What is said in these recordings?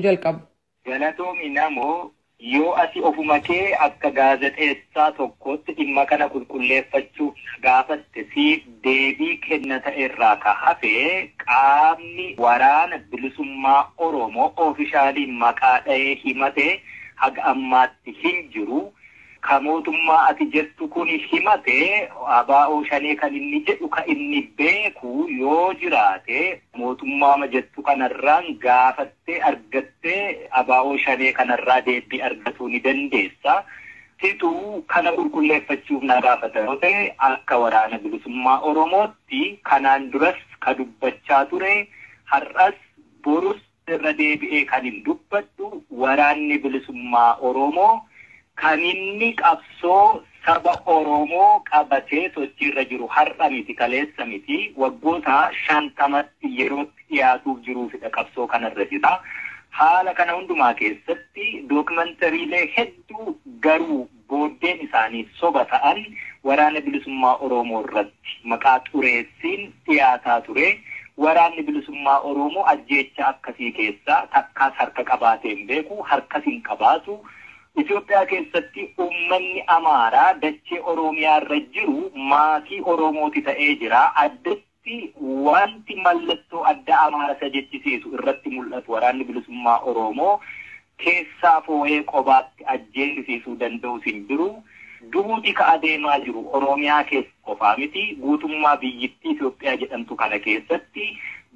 Jalqabu. Galatoomi namoo, yoo ati ofuma kee akka gaazexeessaa tokkootti dhimma kana qulqulleeffachuuf gaafatte siif deebii kenna ta'e irraa ka hafe, qaamni Waraana Bilisummaa Oromoo officially maqaa dha'ee himate haga ammaatti hin jiru. Ka mootummaa ati jettu kun himate ABO Shanee kan inni jedhu ka inni beeku yoo jiraate, mootummaama jettu kanarraan gaafattee argattee ABO Shanee kanarraa deebii argatuu ni dandeessa. Situu kana qulqulleeffachuuf na gaafata yoo ta'e, akka Waraana Bilisummaa Oromootti kanaan duras ka dubbachaa ture, har'as borus irra deebi'ee kan hin dubbadhu, Waraanni Bilisummaa Oromoo kan inni qabsoo saba Oromoo qabatee sochiirra jiru har'a miti, kaleessa miti, waggoota 50tti yerootti dhiyaatuuf jiruufidha qabsoo kanarra jira. Haala kana hundumaa keessatti dookimentariilee hedduu garuu booddeen isaanii soba ta'an Waraana Bilisummaa Oromoo irratti maqaa xureessiin dhiyaataa ture. Waraanni Bilisummaa Oromoo ajjeecha akkasii keessaa takkaas harka qabaatee hin beeku, harkas hin qabaatu. Itoophiyaa keessatti uummanni Amaaraa dachee Oromiyaa irra jiru maatii Oromooti ta'ee jira. Addatti wanti mallattoo adda Amaara isa jechisiisu irratti mul'atu Waraanni Bilisummaa Oromoo keessaa foo'ee qobaatti ajjeesisiisuu danda'us hin jiru. Duuti ka adeemaa jiru Oromiyaa keessa qofaa miti, guutummaa biyyittii Itoophiyaa jedhamtu kana keessatti.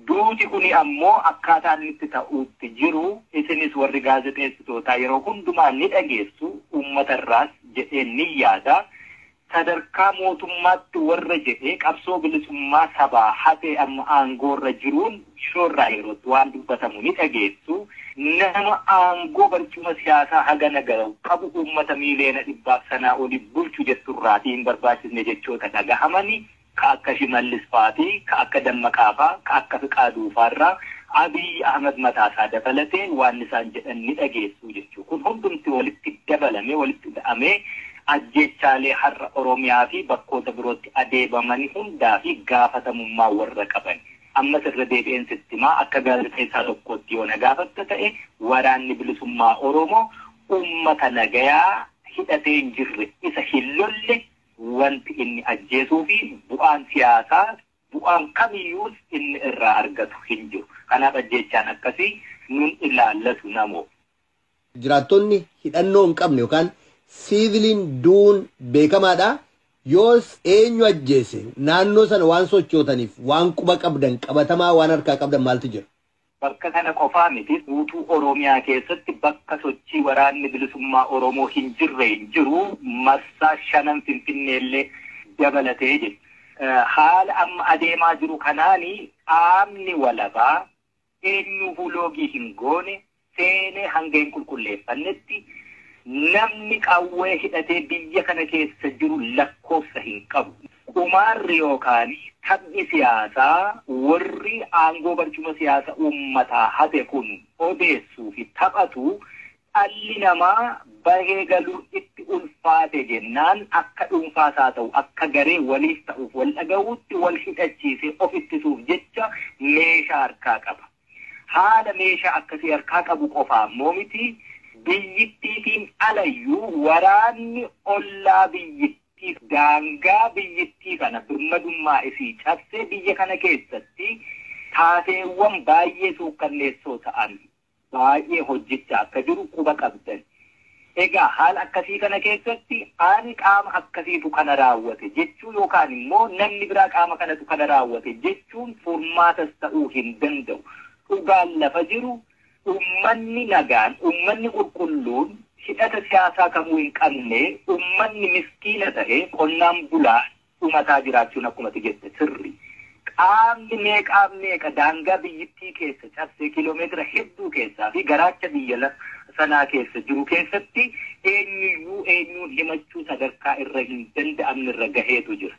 Duuti kuni ammoo akkaataan inni ta'uutti jiru isinis warri gaazexeessitootaa yeroo hundumaa ni dhageessu uummata irraas jedheen ni yaada. Sadarkaa mootummaatti warra jedhee qabsoo bilisummaa sabaa hatee amma aangoorra jiruun shoorraa yerootti waan dubbatamu ni dhageessu. Nama aangoo barcuma siyaasaa hagana gahu qabu, uummata miiliyoona 100f sanaa oli bulchu jetturraatii hin barbaachisne jechoota dhagahamani ka akka Shimallis faatii, ka akka Dammaqaa faa, ka akka Fiqaaduu faarraa Abiy Ahmed mataasaa dabalatee waan isaan jedhan ni dhageessu jechuu. Kun hundumti walitti dabalame, walitti da'amee ajjeechaalee har'a Oromiyaa fi bakkoota birootti adeemaman hundaa fi gaafatamummaa warra qaban. Ammas irra deebi'een sitti himaa, akka gaazexeessaa tokkootti yoo na gaafatta ta'e, Waraanni Bilisummaa Oromoo uummata nagayaa hidhatee hin jirre isa hin lolle wanti inni ajjeesuu fi bu'aan siyaasaa bu'aan kamiyyuu inni irraa argatu hin jiru. Kanaaf ajjeechaan akkasii nun ilaallatu namoo. Jiraattonni hidhannoo hin qabne yookaan siiviliin duun beekamaadha. Yoos eenyu ajjeese? Naannoo sana waan sochootaniif waan quba qabdan, qabatamaa waan harkaa qabdan maaltu jira? Bakka kana qofaa miti, guutuu Oromiyaa keessatti bakka sochii Waraanni Bilisummaa Oromoo hin jirre hin jiru, marsaa shanan Finfinneellee dabalatee jechuudha. Haala amma adeemaa jiru kanaani qaamni walabaa eenyuufuu loogii hin goone seenee hanga hin qulqulleeffannetti namni qawwee hidhatee biyya kana keessa jiru lakkoofsa hin qabu. Qumaarri yookaan taphni siyaasaa warri aangoo barcuma siyaasa uummataa hate kun odeessuu fi taphatu, dhalli namaa bahee galuu itti ulfaate jennaan akka dhuunfaasaa ta'u akka garee waliif ta'uuf wal dhaga'uutti wal hidhachiisee of ittisuuf jecha meeshaa harkaa qaba. Haala meeshaa akkasii harkaa qabu qofaa immoo miti, biyyittiitiin alayyuu waraanni ollaa biyyittii daangaa biyyittii kana birmadummaa isii cabsee biyya kana keessatti taateewwan baay'ee suukkanneessoo ta'an baay'ee hojjechaa akka jiru quba qabdan. Egaa haala akkasii kana keessatti ani qaama akkasiitu kana raawwate jechuu yookaan immoo namni biraa qaama kanatu kana raawwate jechuun furmaatas ta'uu hin danda'u. Dhugaan lafa jiru uummanni nagaan, uummanni qulqulluun hidhata siyaasaa kamuu hin qabne, uummanni miskiina ta'e qonnaan bulaa dhumataa jiraachuun akkuma ati jette sirri. Qaamni meeqaa meeqa daangaa biyyittii keessa cabsee kiiloomeetira hedduu keessaa fi garaacha biyya sanaa keessa jiru keessatti eenyuyyuu eenyuun himachuu sadarkaa irra hin danda'amne irra gaheetu jira.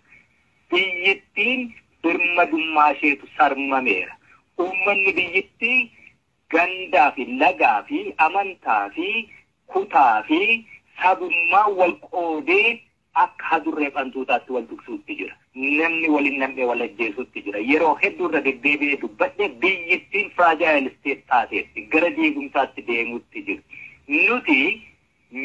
Biyyittiin birmadummaa isheetu sarmameera. Uummanni biyyittii gandaa fi lagaa fi amantaa fi kutaa fi sabummaa wal qoodee akka hadurree fantuutaatti wal dugsuutti jira. Namni waliin nam'ee wal ajjeesuutti jira. Yeroo hedduu irra deddeebi'ee dubbadhe, biyyittiin fragile state taateetti gara diigumsaatti deemuutti jirti. Nuti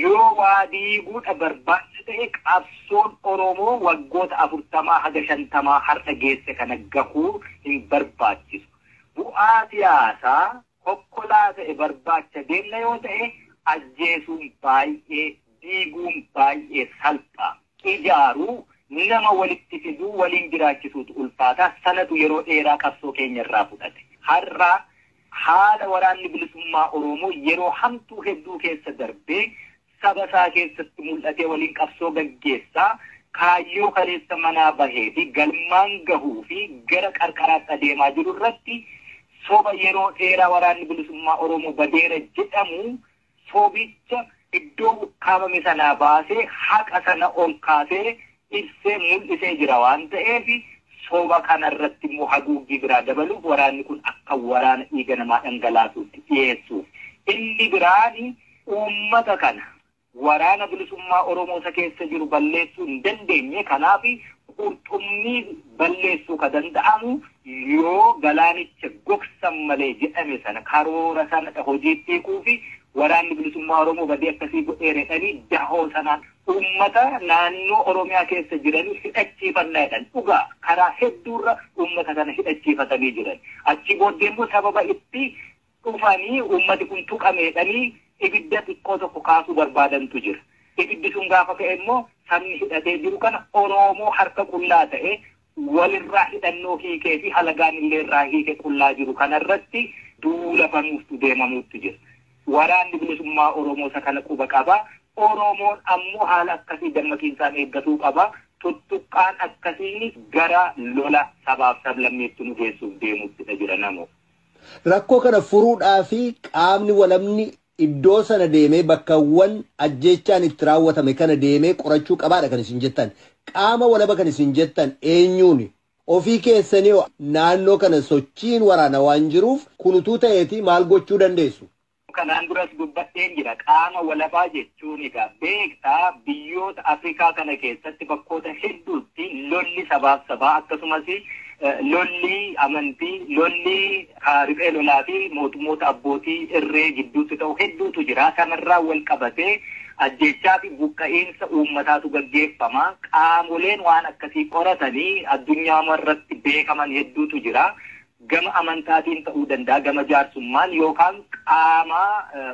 yoo waa diiguudha barbaachisa ta'e, qabsoon Oromoo waggoota 40 haga 50 har'a geesse kana gahuu hin barbaachisu. Bu'aa siyaasaa kokkolaa ta'e barbaacha deemna yoo ta'e, ajjeesuun baay'ee, diiguun baay'ee salphaa. Ijaaruu, nama walitti fiduu, waliin jiraachisuutu ulfaataa. Sanatu yeroo dheeraa qabsoo keenya irraa fudhate. Har'a haala Waraanni Bilisummaa Oromoo yeroo hamtuu hedduu keessa darbee saba isaa keessatti mul'atee waliin qabsoo gaggeessaa kaayyoo kaleessa manaa bahee fi galmaan gahuu fi gara qarqaraatti adeemaa jiru irratti, soba yeroo dheeraa Waraanni Bilisummaa Oromoo badeera jedhamu, sobicha iddoo ukkaamame sanaa baasee, haqa sana ol kaasee ibsee mul'isee jira waan ta'eef, soba kana irratti immoo haguuggii biraa dabaluuf waraanni kun akka waraana dhiiga namaa dhangalaasuutti dhiyeessuuf. Inni biraan uummata kana, Waraana Bilisummaa Oromoo isa keessa jiru balleessuu hin dandeenye. Kanaaf qurxummii balleessuu ka danda'amu yoo galaanicha gogsan malee jedhame sana, karoora sana hojiitti hiikuu fi Waraanni Bilisummaa Oromoo badii akkasii godheera jedhanii dahoo sanaan uummata naannoo Oromiyaa keessa jiranii hidhachiifannaa jedhan. Dhugaa, karaa hedduurra uummata kana hidhachiifatanii jiran. Achi booddee immoo sababa itti dhufanii uummati kun tuqameedhanii ibidda xiqqoo tokko kaasuu barbaadantu jira. Ibiddi sun gaafa ka'e immoo sabni hidhatee jiru kana, Oromoo harka qullaa ta'e, walirraa hidhannoo hiikee fi halagaan illee irraa hiikee qullaa jiru kanarratti duula banuuftu deemamuutti jira. Waraanni Bilisummaa Oromoo isa kana quba qaba. Oromoon ammoo haala akkasii dammaqiinsaan eeggatuu qaba. Tuttuqqaan akkasiinis gara lola sabaaf sablammeetti nu geessuuf deemuuttidha jira namoo. Rakkoo kana furuudhaa fi qaamni walabni iddoo sana deemee bakkawwan ajjeechaan itti raawwatame kana deemee qorachuu qabaadha kan isin jettan. Qaama walaba kan isin jettan eenyuuni? Ofii keessanii naannoo kana sochiin waraana waan jiruuf kunutuu ta'eeti maal gochuu dandeessu? Kanaan duras dubbadheen jira. Qaama walabaa jechuun egaa beektaa, biyyoota Afrikaa kana keessatti bakkoota hedduutti lolli sabaaf sabaa, akkasumas lolli amantii, lolli riphee lolaa fi mootummoota abbootii irree gidduutti ta'u hedduutu jira. Kanarraa wal qabatee ajjeechaa fi buqqa'iinsa uummataatu gaggeeffama. Qaamoleen waan akkasii qoratanii addunyaa irratti beekaman hedduutu jira. Gama amantaatiin ta'uu danda'a, gama jaarsummaan yookaan qaama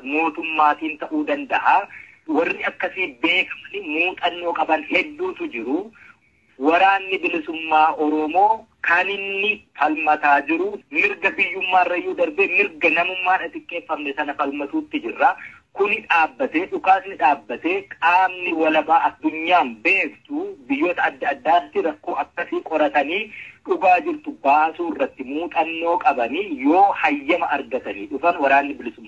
mootummaatiin ta'uu danda'a. Warri akkasii beekamanii muuxannoo qaban hedduutu jiru. Waraanni Bilisummaa Oromoo kan inni falmataa jiru mirga biyyummaarrayyuu darbee mirga namummaan xiqqeeffamne sana falmatuutti jirra. Kuni dhaabbatee, dhukaasni dhaabbatee, qaamni walabaa addunyaan beektu biyyoota adda addaatti rakkoo akkasii qoratanii dhugaa jirtu baasuu irratti muuxannoo qabanii yoo hayyama argatanii dhufan, waraanni bilisummaa